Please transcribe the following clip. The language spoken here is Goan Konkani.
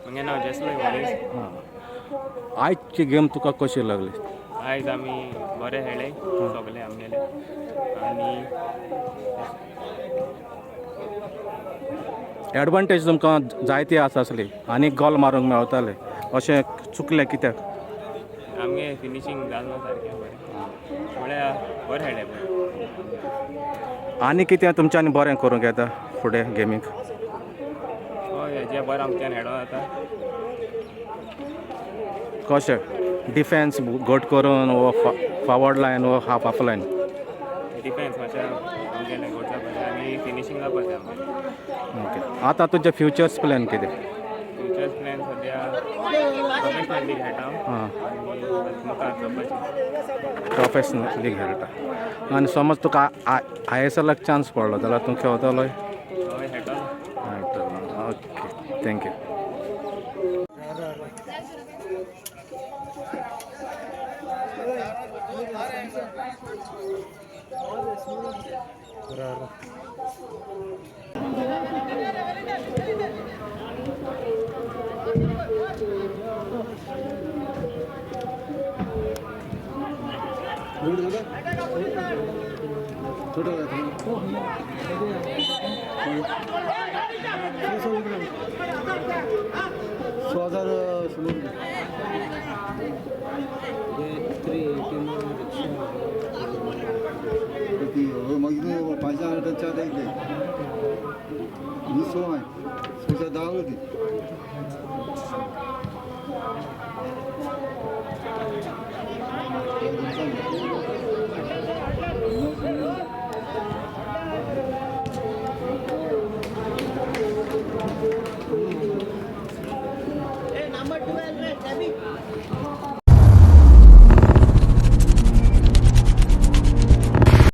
म्हगे नांव जेसलोय मॉरीस. आयची गेम तुका कशी लागली? आयज आमी बरे खेळ्ळे सगळे आमगेले आनी एडवांटेज तुमकां जायती आसा आसली आनी गोल मारूंक मेळताले, अशें चुकलें कित्याक? आमगे फिनिशींग जालें ना सारकें बरें, म्हळ्यार बरें खेळ्ळे बरें. आनी कितें तुमच्यांनी बरें करूंक येता फुडें गेमीक? हय, जें बरें आमच्यान खेळों जाता. कशें डिफेन्स घट करून वो फॉवर्ड लायन वो हाफ हाफ लायन? डिफेन्स मातशें आमगेलें घट जावपाचें आनी फिनिशींग जावपाचें आमगेलें. ओके, आतां तुजें फ्युचर्स प्लॅन कितें? फ्युचर्स प्लॅन सद्या प्रोफेशनल लीग खेळटा आं. आनी मुखार चलपाचें. प्रोफेशनल लीग खेळटा आनी समज तुका I S एलाक चान्स पडलो जाल्यार तूं खेळतलो? हय, खेळटलो. Okay, thank you. मागीर पांचशे चार येयले ही सो सोच्या धा वती. Number 12, Ravi.